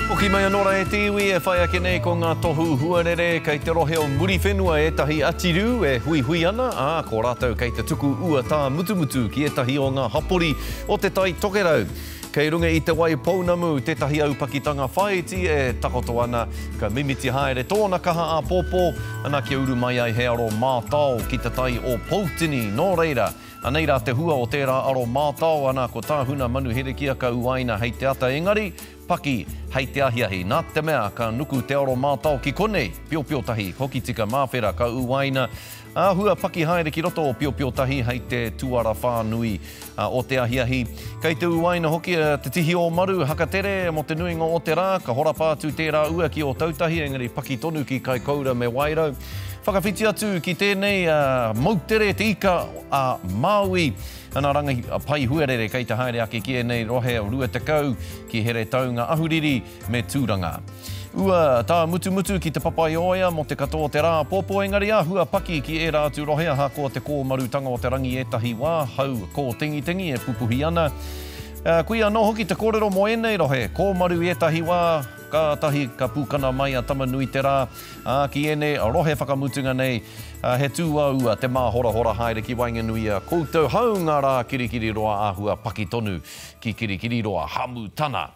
Hoki mai anō rā e te iwi, e whai ake nei ko ngā tohu huarere kei te rohe o Muriwhenua ētahi atirū e huihui ana, ā, ko rātou kei te tuku ua tāmutumutu ki ētahi o ngā hapori o Te Tai Tokerau. Kei runga i Te Wai Pounamu tētahi aupakitanga whāiti e takoto ana, ka mimiti haere tōna kaha āpōpō, ana kia uru mai ai he aro mātao ki te tai o Poutini. Nō reira, Anei rā te hua o tērā aro mātao, ana ko Tāhuna Manuherekia ka uaina hei te ata engari, paki hei te ahiahi. Nā te mea ka nuku te aro mātao ki konei, Piopiotahi, Hokitika, Māwhera ka uaina, āhua paki haere ki roto o Piopiotahi hei te tuara whānui o te ahiahi. Kei te uaina hoki a Te Tihi o Maru, Hakatere, mō te nuinga o te rā, ka horapa atu tērā ua ki Ōtautahi engari paki tonu ki Kaikoura me Wairau. Whakawhiti atu ki tēnei moutere te ika a Māui. Ana rangi pai huarere kei te haere ake ki ēnei rohe 20 ki Heretaunga Ahuriri me Tūranga. Ua tāmutumutu ki Te Papaioea mō te katoa o te rā āpōpō engari āhua paki ki ērā atu rohe ahakoa te kōmarutanga o te rangi ētahi wā, hau kōtengitengi e pupuhi ana. Kui anō hoki te kōrero mō ēnei rohe, kōmaru i ētahi wā, kātahi ka pūkana mai a Tamanuiterā, Ā, ki ēnei rohe whakamutunga nei, he tūāua te māhorahora haere ki waenganui i a koutou, hāunga rā Kirikiriroa āhua paki tonu ki Kirikiriroa, Hamutana.